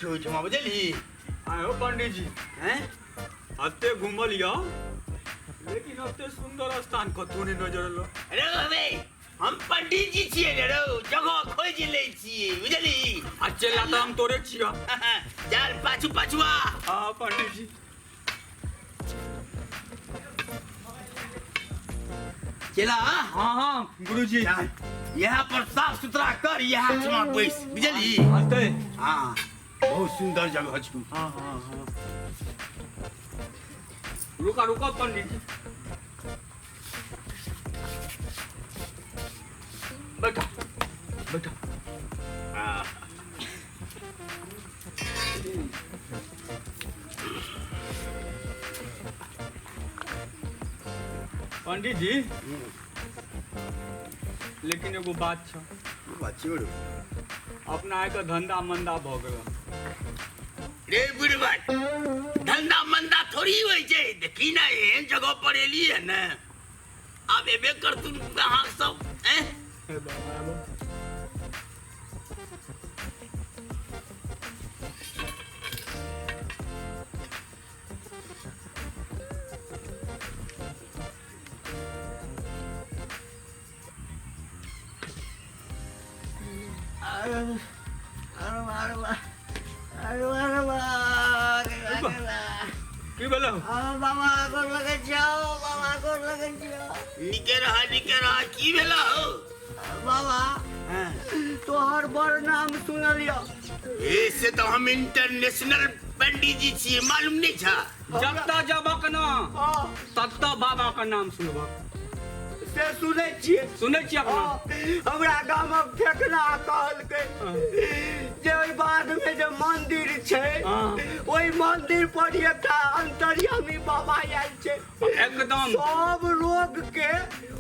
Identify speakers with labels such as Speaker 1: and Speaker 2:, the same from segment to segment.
Speaker 1: छै ओहिठमा, बुझलही?
Speaker 2: आयो पंडीजी।
Speaker 1: हैं?
Speaker 2: एते घूमल यऽ, लेकिन एते सुंदर स्थान कतहु नहि नजर एलो।
Speaker 1: अरे हमे हम पंडित जी छियै ने रौ, जगह खोजि लै छियै, बुझलही?
Speaker 2: आ चेला तऽ हम तोरे छियऽ।
Speaker 1: चल, पाछू पाछू आ।
Speaker 2: हाँ पंडीजी।
Speaker 1: चला।
Speaker 2: हाँ हाँ गुरुजी।
Speaker 1: चल, यहाँ पर साफ सुथरा कर, यहाँ ठमा बैस, बुझलही?
Speaker 2: हते।
Speaker 1: हाँ, बहुत सुंदर जगह छू।
Speaker 2: हाँ हाँ हाँ, रुका रुका पंडित जी, बैठा बैठा।
Speaker 1: हाँ।
Speaker 2: पंडित जी, लेकिन एगो बात छ।
Speaker 1: बात छोड़ू।
Speaker 2: अपना आइ धंधा मंदा भऽ गेल।
Speaker 1: रे बुढ़बा, धंधा मंदा थोड़ी होइ छै। देखी ने, एहन जगह पर एली है ने, आब एबे करतुन अहाँ सब, हैं?
Speaker 2: की भेलौ?
Speaker 3: बाबा, गोर लगै छियौ बाबा, गोर लगै छियौ।
Speaker 1: नीके रह, नीके रह। की भेला हो?
Speaker 3: बाबा, तोहर बड़ नाम सुनलियौ।
Speaker 1: ए, से तो हम इंटरनेशनल पंडित जी छियै, मालूम नहीं छा?
Speaker 2: जतऽ जबक न ततऽ बाबा के नाम सुनबक।
Speaker 3: से सुनै छियै।
Speaker 2: सुनै छियै अपना?
Speaker 3: हँ, हमरा गामक फेकना कहलकै जे ओहि बाधमे जे मंदिर छै, ओहि मंदिर पर एकटा अंतर्यामी बाबा आयल छै।
Speaker 2: एकदम।
Speaker 3: सब रोग के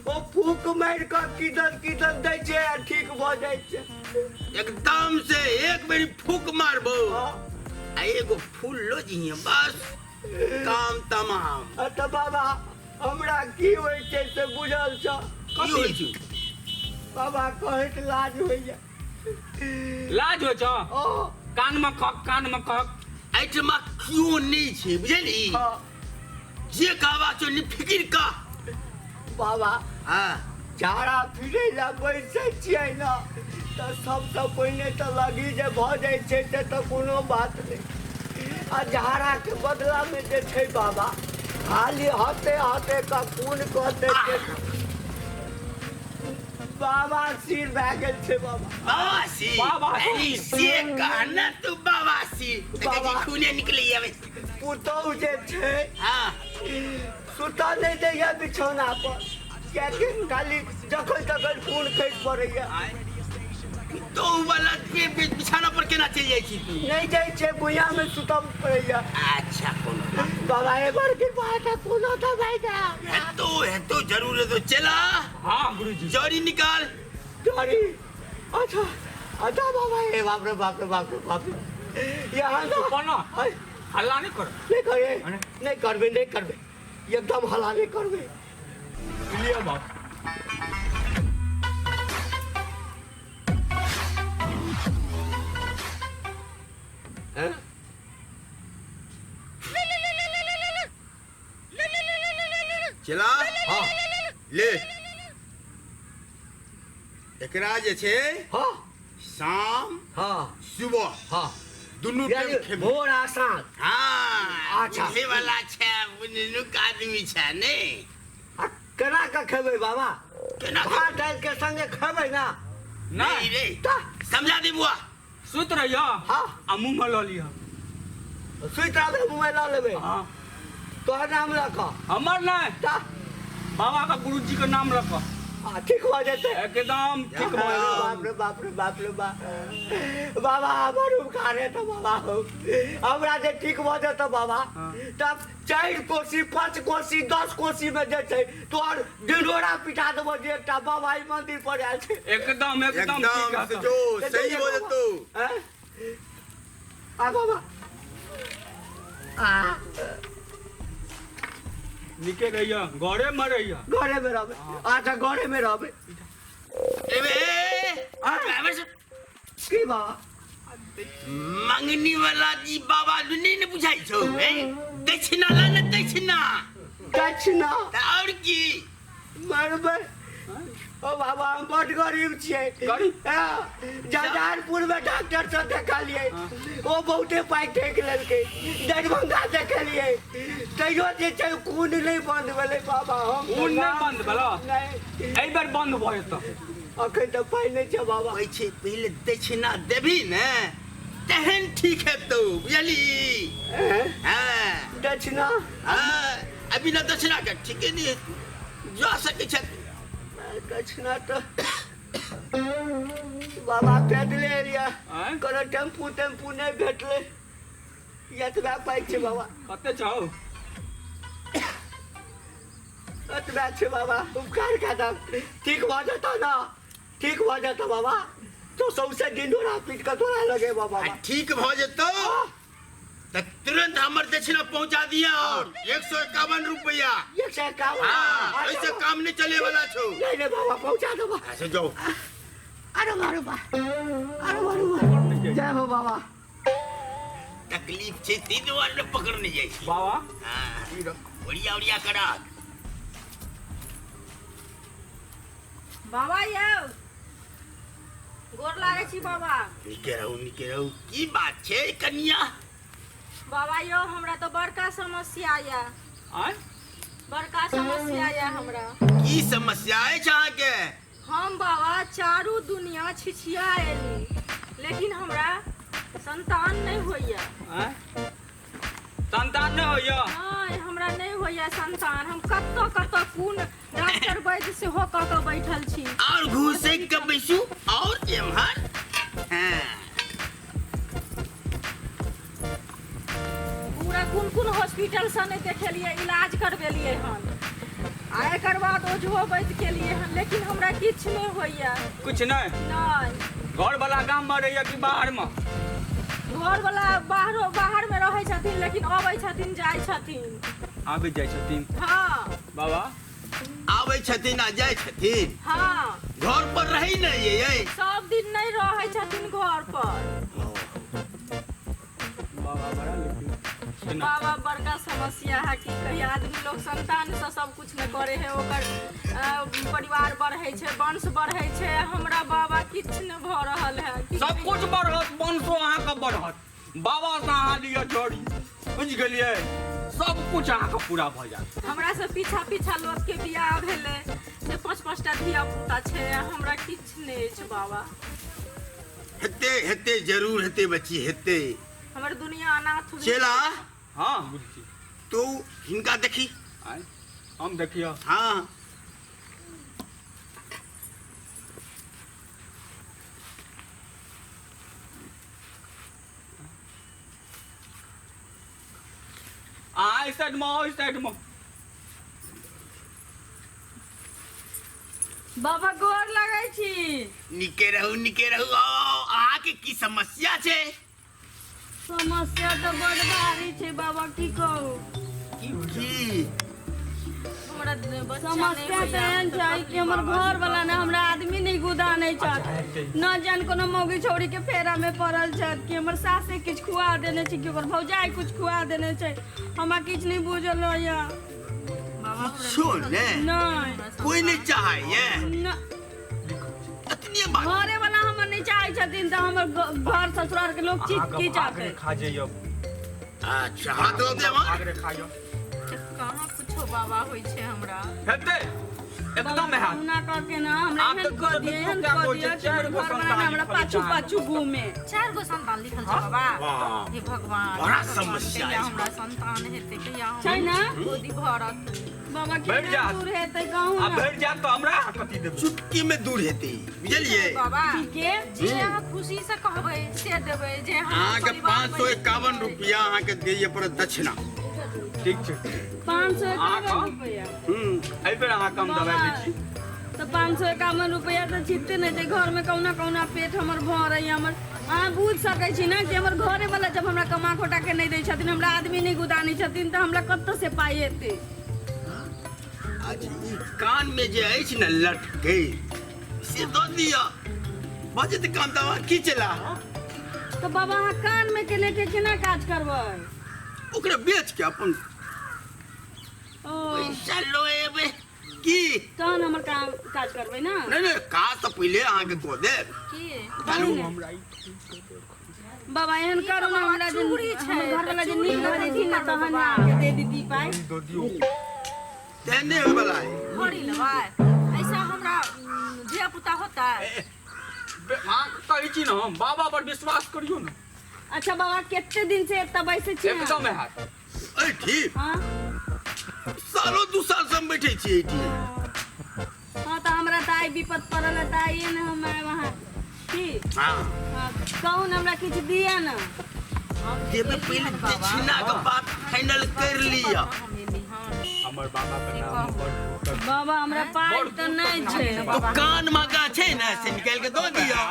Speaker 3: ओ फूक मारि कऽ किदन किदन दै छै आ ठीक भऽ जाइ छै।
Speaker 1: एकदम से एक बेरी फूक मारबो आ एगो फूल लो जिहे, बस काम तमाम।
Speaker 3: आ तऽ बाबा, हमरा की होइ छै से बुझल छौ?
Speaker 1: की होइ छै?
Speaker 3: बाबा, कहैत लाज होइया।
Speaker 2: लाज होइ छौ?
Speaker 3: ओ।
Speaker 2: कान में खक, कान में खक।
Speaker 1: एहिठमा केओ नहि छै, बुझली? जे कहबाक छौ निफिकिर कह।
Speaker 3: बाबा,
Speaker 1: हाँ।
Speaker 3: झाड़ा फिरै लए बैसै छियै ने, तऽ सबसँ पहिने तऽ लगी जे भऽ जाइ छै से तऽ कोनो बात नहि, आ झाड़ाके बदलामे जे छै बाबा, खाली हते हते कऽ खून कऽ दै छै बाबा। सिर भए गेल छै बाबा।
Speaker 1: बवासीर।
Speaker 2: बवासीर।
Speaker 1: अरे से कहना तू बवासीर।
Speaker 3: बाबा।
Speaker 1: देखै छी खूने निकलै आबै।
Speaker 3: पुतहु जे छै, सुतऽ नहि दैया बिछौना पर, कियाकि खाली जखन तखन खून खसि पड़ैया।
Speaker 1: तो वाला के बिछाना पर केना चलि जाइ छी तू?
Speaker 3: नहि जाइ छै, भुइयामे सुतऽ पड़ैया।
Speaker 1: अच्छा, कोनो बात नहि।
Speaker 3: बाबा, एबर कृपा हेतै, कोनो दबाइ दे हमरा।
Speaker 1: हेतौ, हेतौ, जरूर हेतौ। चला।
Speaker 2: हाँ गुरुजी।
Speaker 1: जड़ी निकाल।
Speaker 3: जड़ी? अच्छा अच्छा बाबा। ए बाप रे बाप रे बाप रे बाप रे, यहाँ ना।
Speaker 2: चुप ना।
Speaker 3: अय,
Speaker 2: हल्ला नहीं कर।
Speaker 3: नहीं करे, नहीं करबे, नहीं करबे, एकदम हल्ला नहीं करबे।
Speaker 2: लियो बाप।
Speaker 3: हैं?
Speaker 1: चला।
Speaker 3: हाँ।
Speaker 1: ले, एकरा जे छै, शाम, सुबह, दुनू टाइम
Speaker 3: यानी
Speaker 1: खेबै।
Speaker 3: भोर आ साँझ।
Speaker 1: हाँ।
Speaker 3: अच्छा।
Speaker 1: बुझे वाला छै, बुझनुक आदमी छै ने।
Speaker 3: आ केना कऽ खेबै बाबा?
Speaker 1: केना?
Speaker 3: भात दालि के संगे खेबै ना?
Speaker 1: नहीं रे।
Speaker 3: तऽ
Speaker 1: समझा दे बुआ।
Speaker 2: सुत रहियो
Speaker 3: हाँ।
Speaker 2: आ मुंह में लऽ लिह।
Speaker 3: सुति रहबै, मुँह लऽ लेबै?
Speaker 2: हाँ।
Speaker 3: तोहर नाम लऽ कऽ?
Speaker 2: हमर नहीं।
Speaker 3: तऽ?
Speaker 2: बाबा का, गुरुजी के नाम रख।
Speaker 3: हाँ, ठीक भऽ जेतै?
Speaker 2: एकदम ठीक भऽ जेतै।
Speaker 3: बाप रे बाप रे बाप रे बाप, बाबा हमर उपकार हेतौ बाबा हौ। हमरा जे ठीक भऽ जेतौ बाबा, तब 4 कोसी, 5 कोसी, 10 कोसी में जे छै तोहर डिडोरा पिटा देबो जे एकटा बाबा ई मंदिर पर आयल छै।
Speaker 2: एकदम, एकदम ठीक
Speaker 1: एकदम से
Speaker 2: हेतौ।
Speaker 1: जो सही हो जेतौ।
Speaker 3: हैं? आ बाबा, आ।
Speaker 2: निके रहियो, घरे में रहियो।
Speaker 3: घरे में रहबे? अच्छा, घरे में रहबे।
Speaker 1: एबे।
Speaker 3: आँय?
Speaker 1: ड्राइवर से
Speaker 3: की बाबा?
Speaker 2: हेतै।
Speaker 1: मंगनी वाला जी बाबा नहि ने बुझाइ छौ हैं? दक्षिणा ला ने दक्षिणा।
Speaker 3: दक्षिणा?
Speaker 1: तऽ आओर की।
Speaker 3: मरबै ओ बाबा, हम बड गरीब छियै।
Speaker 2: गरीब?
Speaker 3: हाँ, झंझारपुर में डॉक्टर से देखलियै, ओ बहुते पाइ ठकि लेलकै। दरभंगा देखलियै, तैयो जे छै खून नहि बंद भेलै बाबा। हम
Speaker 2: खून नहि बंद भेलौ?
Speaker 3: नहि।
Speaker 2: एहि बेर बंद भऽ जेतौ।
Speaker 3: अखन तऽ पाइ नहि छै बाबा।
Speaker 1: कहै छै पहिले दक्षिणा देबही ने तेहन ठीक हेतौ, बुझली?
Speaker 3: हैं?
Speaker 1: हँ।
Speaker 3: दक्षिणा?
Speaker 1: हँ, अभी ना दक्षिणा के ठीके नहि हेतौ, जा सकै छथि।
Speaker 3: दक्षिणा तऽ बाबा पैदले एलियै।
Speaker 2: आँय?
Speaker 3: कोनो टेम्पू तेम्पू नहि भेटलै, एतबा पाइ छै बाबा।
Speaker 2: कते छौ?
Speaker 3: एतबा छै बाबा, उपकार कए दब, ठीक भऽ जेतौ ने? ठीक भऽ जेतौ बाबा तो सौंसे डिंडोरा पीट कऽ तोरा लगेबौ बाबा।
Speaker 1: आ ठीक भऽ जेतौ तऽ तुरंत हमर दक्षिणा पहुंचा दिया और 151 रुपया।
Speaker 3: 151?
Speaker 1: हाँ, ऐसे काम नहीं चले वाला छो।
Speaker 3: नहीं नहीं बाबा, पहुंचा दो।
Speaker 1: अच्छा जाओ।
Speaker 3: अरे अरे बा, अरे अरे बा, जय हो बाबा।
Speaker 1: तकलीफ छे ती दुआरे ने पकड़ने जाइ छी।
Speaker 2: बाबा।
Speaker 1: हाँ, ओरिया ओरिया करा।
Speaker 4: बाबा यौ, गोर लागै छी बाबा।
Speaker 1: नीके रहू, नीके रहू। की बात छै कनिया?
Speaker 4: बाबा यौ, हमरा तऽ बड़का समस्या यऽ।
Speaker 2: आँय?
Speaker 4: बड़का समस्या यऽ हमरा।
Speaker 1: की समस्या अछि अहाँके?
Speaker 4: हम बाबा चारू दुनिया छिछिया एली, लेकिन हमरा संतान नहि होइया।
Speaker 2: आँय? संतान नहि होइया?
Speaker 4: नहि, हमरा नहि होइया संतान। हम कतऽ कतऽ कोन डॉक्टर वैद्य सेहो कऽ कऽ बैठल छी।
Speaker 1: और घुसैक के बैसू और एम्हर। हाँ।
Speaker 4: पूरा कोन कोन हॉस्पिटल से नहि देखेलियै, इलाज करबेलियै हन, आ एकर बाद ओझो वैद्य केलियै हन, लेकिन हमरा किछु नहि होइया।
Speaker 2: किछु नहि?
Speaker 4: नहि।
Speaker 2: घर वाला गाम मे रहैया कि बाहर मे?
Speaker 4: घर वाला बाहरो बाहर मे रहै छथिन, लेकिन अबै छथिन जाइ छथिन।
Speaker 2: आबै जाइ छथिन?
Speaker 4: हाँ।
Speaker 2: बाबा।
Speaker 1: आबै छथिन आ जाइ छथिन?
Speaker 4: हाँ।
Speaker 1: घर पर रहै नहि ये?
Speaker 4: सब दिन नहि रहै छथिन घर पर।
Speaker 2: बाबा बड़ा लेकिन
Speaker 4: बाबा बड़का समस्या है, की कही। आदमी लोग संतान से सब कुछ नहि करे है, ओकर परिवार बढ़ै छै, वंश बढ़ै छै। हमरा बाबा किछु नहि भऽ रहल है।
Speaker 2: सब कुछ बढ़त, वंशो अहाँके बढ़त। बाबा से अहाँ लिअ जोड़ी, बुझि गेलियै? सब कुछ अहाँके पूरा भऽ जायत।
Speaker 4: हमरा से पीछा पीछा लोक के बियाह भेलै से पाँच पाँचटा धिया पुता छै, हमरा किछु नहि अछि बाबा।
Speaker 1: हेतै हेतै, जरूर हेतै बच्ची, हेतै।
Speaker 4: हमर दुनिया अनाथ भेल।
Speaker 1: चेला।
Speaker 2: हाँ गुरुजी।
Speaker 1: तू हिनका देखी।
Speaker 2: आँय, हम देखियो?
Speaker 1: हाँ।
Speaker 2: अहाँ एहि साइड मे, ओहि साइड मे।
Speaker 4: बाबा गोर लगै छी।
Speaker 1: नीके रहू, नीके रहू। आओ, अहाँके की समस्या छै?
Speaker 5: समस्या तऽ बड भारी छै बाबा, की कहू।
Speaker 1: की?
Speaker 4: हमरा बच्चा नहि
Speaker 5: समस्या तऽ
Speaker 4: होइया।
Speaker 5: एहन छै कि हमर घर वाला ने हमरा आदमी नहि गुदा नहि छथि, न जान कोनो मौगी छौड़ी के फेरा में पड़ल छथि, कि हमर सासे किछु खुआ देने छै, कि ओकर भौजाई किछु खुआ देने छै, हमरा किछु नहि बुझल होइया।
Speaker 4: बाबा
Speaker 1: किछो ने?
Speaker 5: नहि।
Speaker 1: कोई नहीं चाहैये?
Speaker 5: न।
Speaker 1: एतनिये बात?
Speaker 5: घरे वाला हमर नहि चाहै छथिन तऽ हमर घर ससुराल के लोग चीज
Speaker 2: अहाँके
Speaker 5: की
Speaker 2: भाग
Speaker 5: चाहते?
Speaker 2: रेखा जइयो।
Speaker 1: अच्छा, हाथ दऽ दे हमर।
Speaker 2: भाग रेखा यौ।
Speaker 4: कहाँ कुछो बाबा होइ छै हमरा।
Speaker 2: हेतै, एकदम हैत।
Speaker 5: कहुना कऽ के ना हमरा
Speaker 2: आब
Speaker 5: एहन
Speaker 2: तऽ
Speaker 5: कऽ दिअ, एहन
Speaker 2: कए
Speaker 5: कऽ
Speaker 2: गो
Speaker 5: दिअ
Speaker 2: छै,
Speaker 5: कि हमर
Speaker 2: चारि गो
Speaker 5: घर वाला
Speaker 2: संतान
Speaker 5: ने हमरा
Speaker 2: लिखल
Speaker 5: पाछू
Speaker 2: छै।
Speaker 5: पाछू घूमे।
Speaker 4: चारि गो संतान लिखल छै बाबा?
Speaker 1: वाह।
Speaker 4: हे भगवान,
Speaker 1: बड़ा
Speaker 4: भगवान,
Speaker 1: समस्या
Speaker 4: कहिया
Speaker 1: अछि।
Speaker 4: हमरा संतान हेतै, कहिया
Speaker 5: छै
Speaker 4: हमर
Speaker 5: ने?
Speaker 4: गोदी भरत?
Speaker 5: बाबा
Speaker 2: बैठ
Speaker 5: केना
Speaker 2: जा।
Speaker 5: दूर हेतै कहू
Speaker 2: आ
Speaker 5: ना।
Speaker 2: भेट जायत तऽ हमरा अहाँ कथी देबै?
Speaker 1: चुटकी में दूर हेतै, बुझलियै?
Speaker 4: बाबा
Speaker 5: ठीके।
Speaker 4: जे अहाँ खुशी से कहबै से देबै, जे अहाँ
Speaker 1: अहाँके
Speaker 4: परिवार
Speaker 1: 551 रुपया अहाँके दिअ पड़त दक्षिणा।
Speaker 2: ठीक छै।
Speaker 5: 551
Speaker 2: अहाँ
Speaker 5: रुपया?
Speaker 2: एहि बेर अहाँके हम दबाइ दै छी।
Speaker 5: तऽ 551 रुपया तऽ छिटते नहि छै घरमे, कहुना कहुना पेट हमर भरै। हमर अहाँ बुझि सकै छी ने कि हमर घरे वाला जब हमरा कमा खोटा के नहि दै छथिन, हमरा आदमी नहि गुदानै छथिन, तऽ हमरा कतऽ से पाइ एतै?
Speaker 1: अच्छा, ई कान में जे अछि ने लटके, से दऽ दिअ, भऽ जेतै काम। तऽ की चला?
Speaker 5: तऽ बाबा अहाँ कान में के लेके केना काज करबै?
Speaker 1: ओकरा बेच के अपन
Speaker 5: ओ
Speaker 1: पैसा लो एबै की।
Speaker 5: तहन हमर काम काज करबै ना?
Speaker 1: नहि नहि, काज तऽ पहिले अहाँके कऽ देब।
Speaker 4: की?
Speaker 1: चलू।
Speaker 5: बाबा एहन करू ना, हमरा जे
Speaker 4: चूड़ी छै,
Speaker 5: हमर घरवाला जे
Speaker 4: चूड़ी
Speaker 5: नीक भऽ जेथिन ना तहन
Speaker 4: बाबा।
Speaker 5: अहाँके दे दीदी पाइ।
Speaker 1: तेहन नहि होयवला है।
Speaker 4: घड़ी लेबै? ऐसा हमरा धिया पुता होता?
Speaker 2: अहाँके कहै छी ने हम, बाबा पर विश्वास करियौ ने।
Speaker 5: अच्छा बाबा, कते दिन से एतऽ बैसै छी अहाँ?
Speaker 2: एकदम हैत।
Speaker 1: एहिठाम?
Speaker 5: हाँ।
Speaker 1: सालो 2 साल से हम बैठे छी एहिठाम।
Speaker 5: हाँ, तऽ हमरा तऽ आइ विपद पड़ल है, तऽ आइए ने हम आयब अहाँ की।
Speaker 1: हाँ।
Speaker 5: हाँ, कहू ने, हमरा किछु दिअ ने।
Speaker 1: देबै, पहिले दक्षिणा के बात फाइनल कर लिअ।
Speaker 4: हम एली हन।
Speaker 2: हमर बाबा के नाम बड़
Speaker 5: बाबा, हमरा पाइ तऽ नहि छै।
Speaker 1: तो कान मगा छै ने, से निकालि के दऽ दिअ।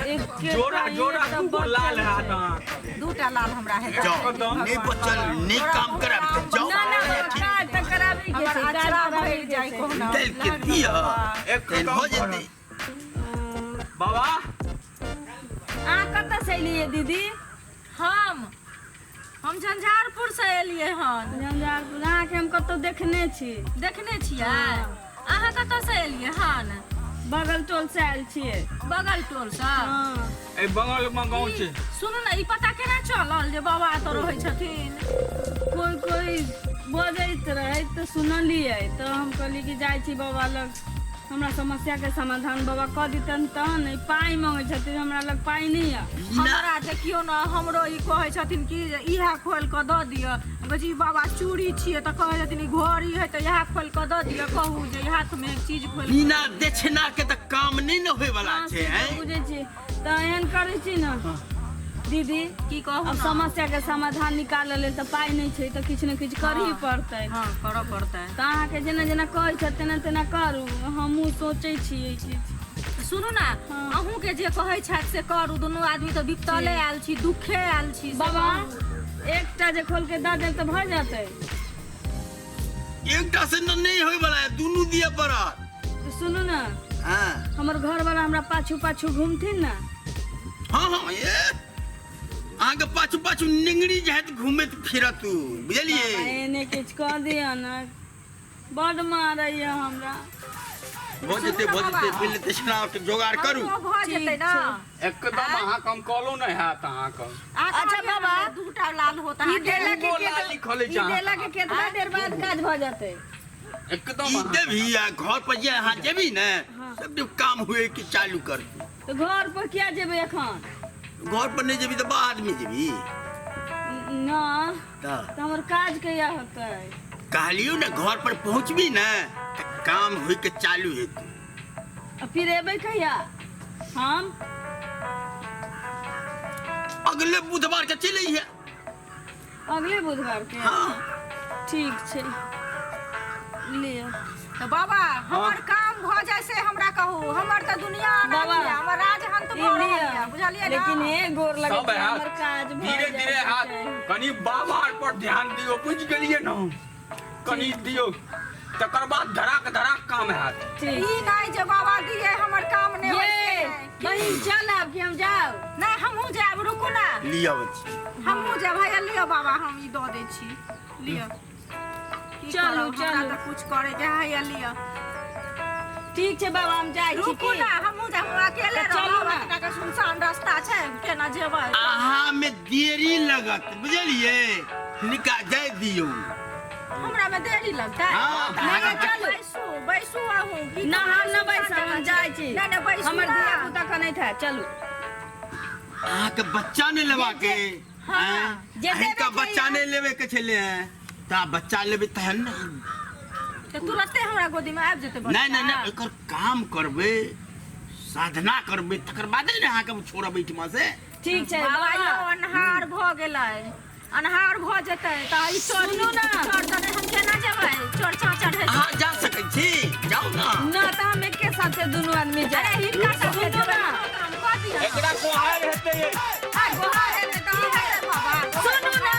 Speaker 5: एके
Speaker 2: जोड़ा
Speaker 5: पाइए
Speaker 2: जोड़ा
Speaker 5: तऽ
Speaker 2: 2 गो
Speaker 5: बचल
Speaker 2: लाल
Speaker 5: छै।
Speaker 2: हैत अहाँके।
Speaker 4: दूटा लाल हमरा हेतै।
Speaker 1: जाओ, नहि बचल, नहि काम करायब तऽ जाओ।
Speaker 5: ना ना बाबा, काज तऽ कराबी के
Speaker 4: हमर
Speaker 5: छै, काज
Speaker 4: अचरा
Speaker 5: कराबी
Speaker 4: भरि
Speaker 5: के
Speaker 4: जाइ
Speaker 5: छै।
Speaker 4: कहुना।
Speaker 1: निकालि के दिअ,
Speaker 2: एकदम
Speaker 1: तहन भऽ जेतै।
Speaker 2: बाबा।
Speaker 5: अहाँ कतऽ से एलियै दीदी?
Speaker 4: हम झंझारपुर से एलियै हन।
Speaker 5: झंझारपुर? अहाँके हम कतहु देखने छी।
Speaker 4: देखने छियै? अहाँ कतऽ से एलियै हन?
Speaker 5: बगल टोल से आयल छियै।
Speaker 4: बगल टोल से?
Speaker 5: हाँ।
Speaker 2: एहि बगल मे गाँव छै।
Speaker 4: सुनू ने, ई पता केना चलल जे बाबा एतऽ रहै छथिन?
Speaker 5: कोइ कोइ बजैत रहै तऽ सुनलियै, तऽ हम कहलियै कि जाइ छी बाबा लग, हमरा समस्या के समाधान बाबा कऽ दितन तहन ने। पाइ मांगै छथिन, हमरा लग पाइ नहि यऽ।
Speaker 4: हमरा देखियौ ने, हमरो ई कहै छथिन कि जे इएह खोलि कऽ दऽ दिअ। हम कहै छी ई बाबा चूड़ी छियै, तऽ कहै छथिन ई घड़ी है, तऽ इएह खोलि कऽ दऽ दिअ। कहू जे हाथमे एक चीज खोलि
Speaker 1: बिना दक्षिणा के तऽ काम नहि ने होयवला
Speaker 5: हाँ,
Speaker 1: छै।
Speaker 5: से तऽ
Speaker 1: हैं?
Speaker 5: बुझै छी। तऽ एहन करै छी ने दीदी,
Speaker 4: की कहू
Speaker 5: अब
Speaker 4: ने?
Speaker 5: समस्या के समाधान निकालऽ लेल तऽ पाइ नहि छै, तऽ किछु ने किछु करही पड़तै।
Speaker 4: हँ, करऽ पड़तै।
Speaker 5: तऽ अहाँके जेना जेना कहै छथि तेना तेना करू, हमहूँ सोचै छियै किछु।
Speaker 4: सुनू ने।
Speaker 5: हाँ।
Speaker 4: अहूँके जे कहै छथि से करू। दुनू आदमी तऽ विपतले आयल छी, दुखे आयल छी, से
Speaker 5: बाबा,
Speaker 4: कहू।
Speaker 5: एकटा जे खोल के दऽ देब तऽ भऽ जेतै?
Speaker 1: एकटा से ने नहि होयवला है, दुनू दिअ पड़त।
Speaker 5: तऽ सुनू ने।
Speaker 1: हाँ।
Speaker 5: हमर घरवाला हमरा पाछू पाछू घूमथिन ने?
Speaker 1: हाँ हाँ, ये अहाँके पाछू पाछू निंगड़ी जाइत घूमैत फिरत उ, बुझलियै?
Speaker 5: बाबा, एने किछु कऽ दिअ ने, बड्ड मारैया हमरा।
Speaker 1: भऽ जेतै, भऽ जेतै, पहिले दक्षिणा के जोगाड़ करू।
Speaker 4: हमरो भऽ जेतै ने?
Speaker 2: एकदम, अहाँके हम कहलहुँ नहि हैत अहाँके।
Speaker 5: अच्छा बाबा,
Speaker 4: दूटा लाल होत
Speaker 5: ई
Speaker 4: अहाँके।
Speaker 5: देला के
Speaker 2: दूगो लाल लिखल अछि
Speaker 5: ई देला के
Speaker 2: अहाँके।
Speaker 5: केतना देर बाद काज भऽ जेतै?
Speaker 2: एकदम
Speaker 1: ई
Speaker 2: अहाँके।
Speaker 1: देबही आ घर पर जे अहाँ जेबही ने, सब काम हुए के चालू कर।
Speaker 5: तऽ घर पर किया जेबै एखन?
Speaker 1: घर पर नहि जेबही तऽ बाहर में जेबही?
Speaker 5: ना।
Speaker 1: तऽ
Speaker 5: तऽ हमर काज कहिया होतै?
Speaker 1: कहलियौ ने, घर पर पहुँचबी ने तऽ काम होय के चालू हेतै।
Speaker 5: आ फिर एबै कहिया हम?
Speaker 1: अगले बुधवार के चलि अइहे।
Speaker 5: अगले बुधवार के?
Speaker 1: हाँ।
Speaker 5: ठीक छै, लिअ।
Speaker 4: तऽ बाबा, हमर काम भऽ जाइ से हमरा कहू। हमर तऽ दुनिया अनाथ
Speaker 5: बाबा,
Speaker 4: यऽ, हमर राज हंत
Speaker 5: ई
Speaker 4: भऽ रहल
Speaker 5: लिअ।
Speaker 4: यऽ, बुझलियै ने?
Speaker 5: लेकिन हे, गोर लगै
Speaker 2: सब
Speaker 5: छी,
Speaker 2: हैत।
Speaker 5: हमर काज भऽ
Speaker 2: धीरे धीरे
Speaker 5: जायके
Speaker 2: हैत।
Speaker 5: चाही।
Speaker 2: कनि बाबा आर पर ध्यान दियौ, बुझि गेलियै ने? कनि दियौ, तकर बाद धराक धराक काम हैत।
Speaker 5: ठीक।
Speaker 4: ई नहि जे बाबा दिए हमर काम नहि होइ
Speaker 5: ये
Speaker 4: से नहि।
Speaker 5: बहिन, चल आब कि हम जाउ?
Speaker 4: नहि, हमहूँ जायब, रुकू ने।
Speaker 1: लिअ बच्ची।
Speaker 4: हमहूँ जायब। हैया लिअ बाबा, हम ई दऽ दै छी, लिअ। की
Speaker 5: चलू,
Speaker 4: करब, हमरा
Speaker 5: चलू।
Speaker 4: तऽ कुछ करे के है। हैया लिअ।
Speaker 5: ठीक छै बाबा, हम जाइ छी।
Speaker 4: रुकू
Speaker 5: की?
Speaker 4: ने, हमहूँ जायब, हम अकेले
Speaker 5: तऽ चलू
Speaker 4: रहब।
Speaker 5: ने।
Speaker 4: एतना के सुनसान रास्ता छै, केना जेबै?
Speaker 1: अहाँ में देरी लगत, बुझलियै? हिनका जाय दियौ।
Speaker 4: हमरा में देरी लगतै?
Speaker 1: हाँ।
Speaker 4: नहि,
Speaker 5: नहि, चलू।
Speaker 4: बैसू, बैसू अहूँ। की
Speaker 5: ना, हम न
Speaker 4: सुनसान
Speaker 5: बैसब, हम
Speaker 4: जगह
Speaker 5: जाइ
Speaker 4: छै।
Speaker 5: छी।
Speaker 4: नहि नहि, बैसू
Speaker 5: हमर
Speaker 4: ना।
Speaker 5: धिया पुता कनैत है, चलू।
Speaker 1: अहाँके बच्चा नहि लेबाक के?
Speaker 4: हाँ।
Speaker 5: जे देबे
Speaker 1: हिनका
Speaker 5: के
Speaker 1: बच्चा
Speaker 5: यऽ।
Speaker 1: नहि लेबे के छलै हैं, तऽ बच्चा लेबै तहन ने।
Speaker 4: तऽ तुरते हमरा गोदी में आबि जेतै बच्चा?
Speaker 1: नहि नहि नहि, एकर काम करबै, साधना करबै, तकर बादे ने अहाँके हम छोड़ब एहिठमा से।
Speaker 5: ठीक छै।
Speaker 4: बाबा
Speaker 5: बाबा
Speaker 4: यौ, अन्हार भऽ गेलै, अन्हार भऽ जेतै तऽ ई चोर
Speaker 5: सुनू ने।
Speaker 4: चोर दने हम केना जेबै? चोर चाचर है।
Speaker 1: अहाँ जा सकै छी, जाउ ने।
Speaker 5: ना, तऽ हम एके साथे दुनू आदमी
Speaker 4: अरे
Speaker 5: जायब।
Speaker 4: हिनका साथे
Speaker 5: सुनू
Speaker 4: जेबै
Speaker 5: ने।
Speaker 4: काम कऽ दिअ।
Speaker 2: एकरा कोहार हेतै ये।
Speaker 4: आ गोहार हेतै तऽ की हेतै बाबा?
Speaker 5: सुनू ने,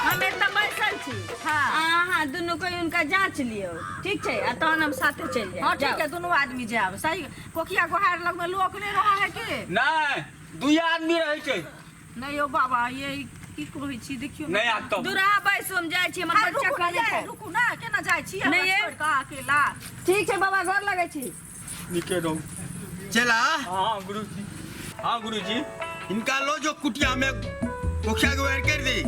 Speaker 5: हम एतऽ बैसल छी।
Speaker 4: हाँ।
Speaker 5: अहाँ दुनू कोई हुनका जाँच लियौ, ठीक छै? आ तहन हम साथे चलि जायब।
Speaker 4: हाँ, ठीक
Speaker 5: जाउ।
Speaker 4: है, दुनू आदमी जायब। सही, कोकिया गोहार लगमे लोक नहि रहै है की?
Speaker 2: नहि। दुइये आदमी रहै छै।
Speaker 4: नहि यौ बाबा, ये की कहै छी, देखियौ ने।
Speaker 2: नहि आब तब।
Speaker 5: दूरा बैसू, हम जाइ छी, हमर
Speaker 4: अरे
Speaker 5: बच्चा
Speaker 4: रुकू ने
Speaker 5: कनै
Speaker 4: ये,
Speaker 5: छै।
Speaker 4: रुकू ने, केना जाइ छी हमरा
Speaker 5: नहि ये।
Speaker 4: छोड़ि कऽ अकेला?
Speaker 5: ठीक छै बाबा, घर लगै छी।
Speaker 2: नीके रहू।
Speaker 1: चला।
Speaker 2: हाँ गुरुजी, हाँ गुरुजी।
Speaker 1: इनका लो जो कुटिया में कोखिया के वेर कर दी।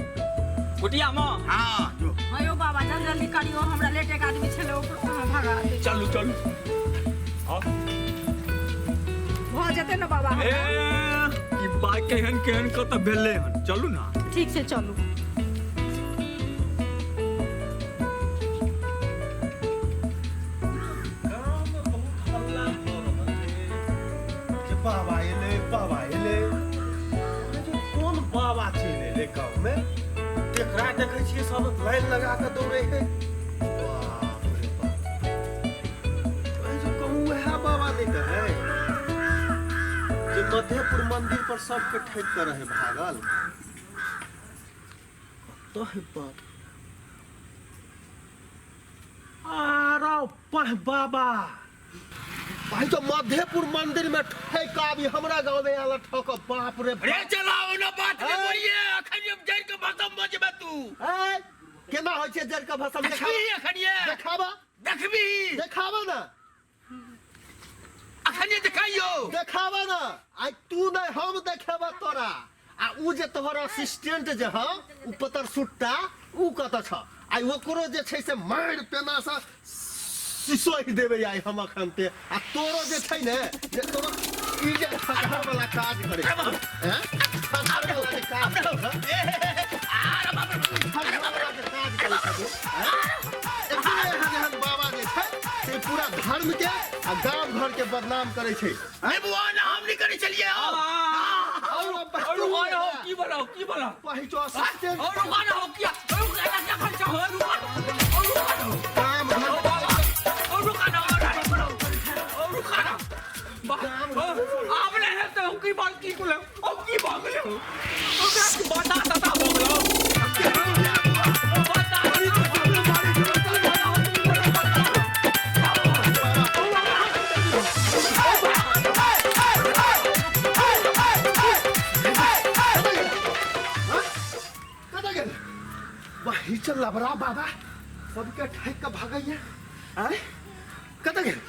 Speaker 2: कुटिया में?
Speaker 1: हाँ जो।
Speaker 4: हाँ यौ बाबा, जल्दी जल्दी करियौ, हमरा लेट एक आदमी छलै, ओकरो अहाँ भगा दियौ।
Speaker 2: चलू चलू। हाँ।
Speaker 4: भऽ जेतै ने बाबा?
Speaker 2: ए
Speaker 4: हमरा?
Speaker 2: ई बात केहन केहन कतऽ भेलै हन, चलू ना।
Speaker 4: ठीक छै, चलू।
Speaker 6: गाँवमे बहुत हल्ला भऽ रहल छै जे बाबा एलै, बाबा एलै। जे कोन बाबा चलि एलै गाँवमे, तेकरा देखै छियै सब लाइन लगा कऽ दौड़े है। बाप रे बाप, कहै छै कहूँ वएह बाबा नहि तऽ है जे मधेपुर मंदिर पर सबके ठकि कऽ रहे भागल। कतऽ है बाप? आरो पह बाबा भाई तो मधेपुर मंदिर में ठक आबी हमरा गांव में आला ठक। बाप रे
Speaker 1: रे चलाओ ना बात नहीं बोलिए, अखन हम जड़ के भसम भऽ जेबै तू।
Speaker 6: ए, केना होइ छै जड़ के भसम?
Speaker 1: देखबी अखन ये?
Speaker 6: देखाबा।
Speaker 1: देखबी?
Speaker 6: देखाबा ना।
Speaker 1: अखन ये देखाइयो।
Speaker 6: देखाबा ना। आइ तू नहीं, हम देखेबा तोरा। आ उ जे तोहर असिस्टेंट जे ह, उ पतर सुट्टा, उ कत छ? आइ ओकरो जे छै से मारि पेना से सिसोहि देबै आइ हम अखन ते। आ तोरो जे छै ने, जे तोरो ई जे ठकहर वाला काज करे हैं, ठकहर वाला जे काज करे छ, ठकहर वाला जे काज करे छ तू, हैं? एतने एहन एहन बाबा जे छै से पूरा धर्म के आ गाम घर के बदनाम करे छै।
Speaker 1: नहीं बुआ ना, हम नहीं करे चलिए आओ।
Speaker 6: और
Speaker 2: और रुका ना हो, की बनाओ की बनाओ?
Speaker 6: पहिचो असिस्टेंट।
Speaker 2: और रुका ना हो, किया और रुका ना, क्या खर्चा हो? रुका ना, और रुका ना हो।
Speaker 6: गाम घर
Speaker 2: और रुका ना, और रुका ना, और रुका ना। आप नहीं है तो की बात की कुल और की बात ले ओकरा की बता तता भऽ गेलौ। बता।
Speaker 6: कतऽ गेल वही? चल लबरा बाबा सबके ठकि कऽ भागैया। आँय, कतऽ गेल?